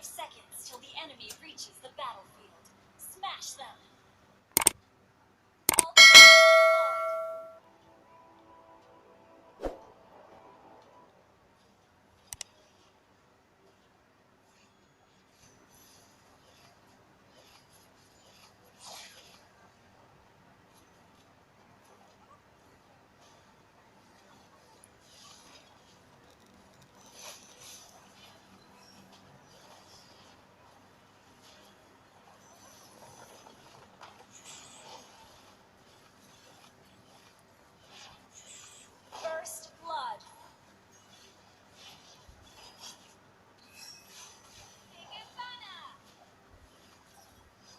5 seconds till the enemy reaches the battlefield. Smash them! All deployed. First blood.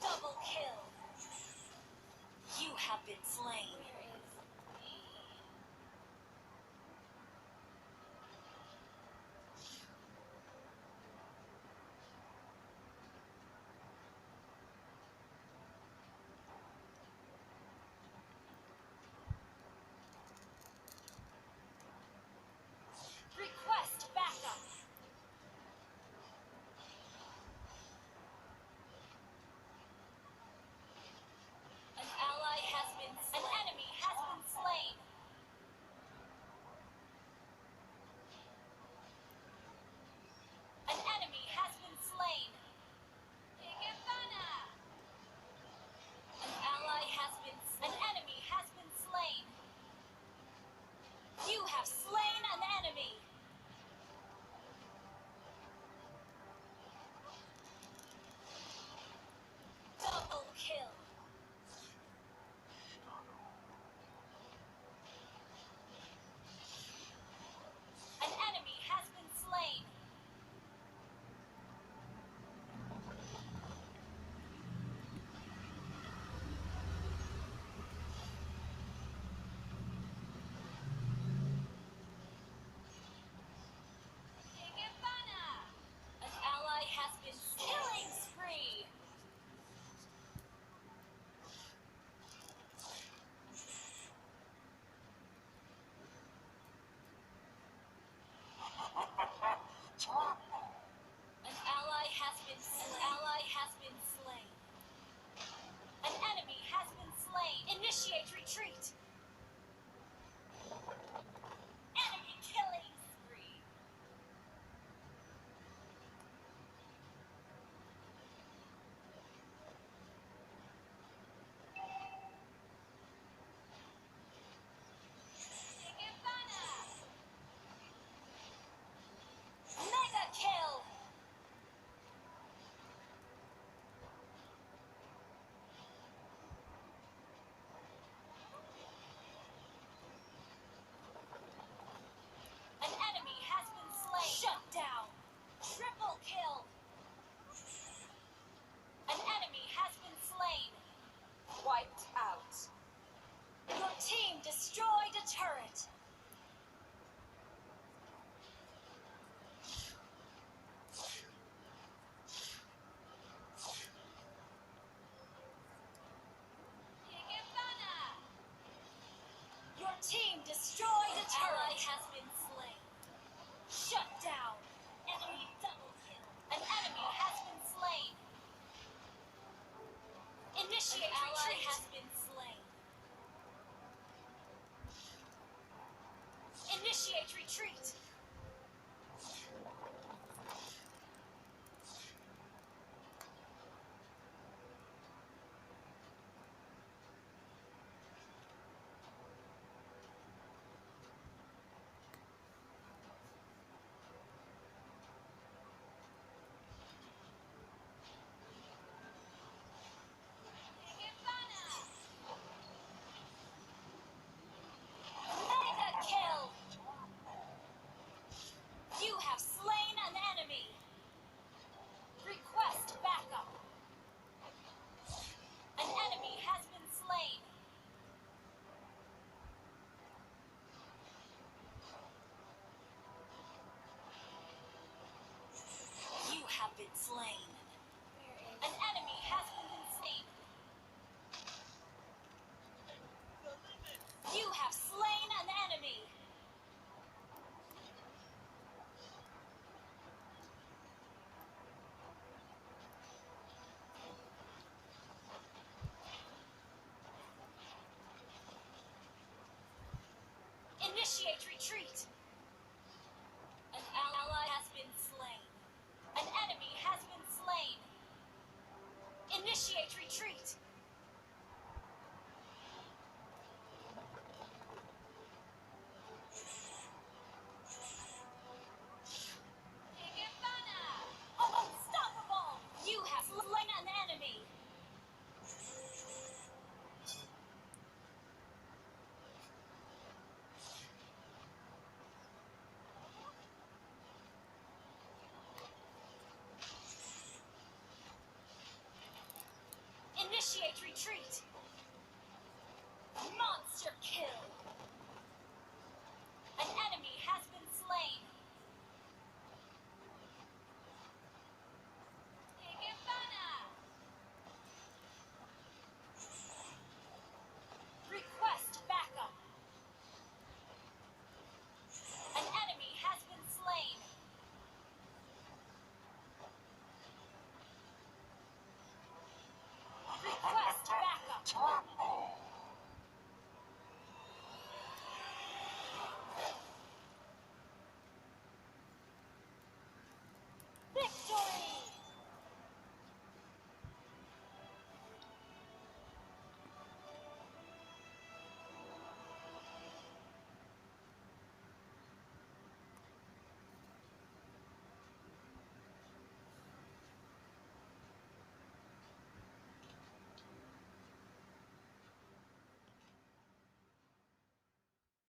Double kill. You have been slain. Request backup. An ally has been slain. An enemy has been slain. An enemy has been slain. An ally has been slain. An enemy has been slain. You have slain an enemy. Double kill. An enemy has been slain. An ally has been killing spree. An ally has been slain. An ally has been slain. An enemy has been slain. Initiate retreat. Enemy killing spree. Mega kill. An enemy has been slain. Shut down. Triple kill. An enemy has been slain. Wiped out. Your team destroyed a turret. Your team destroyed a turret. Ally has been slain. Shut down. Enemy double kill. An enemy has been slain. Initiate retreat. Ally has been slain. Initiate retreat. Mega kill. Initiate retreat. An ally has been slain. An enemy has been slain. Initiate retreat. Unstoppable! You have slain an enemy. Initiate retreat. Monster kill.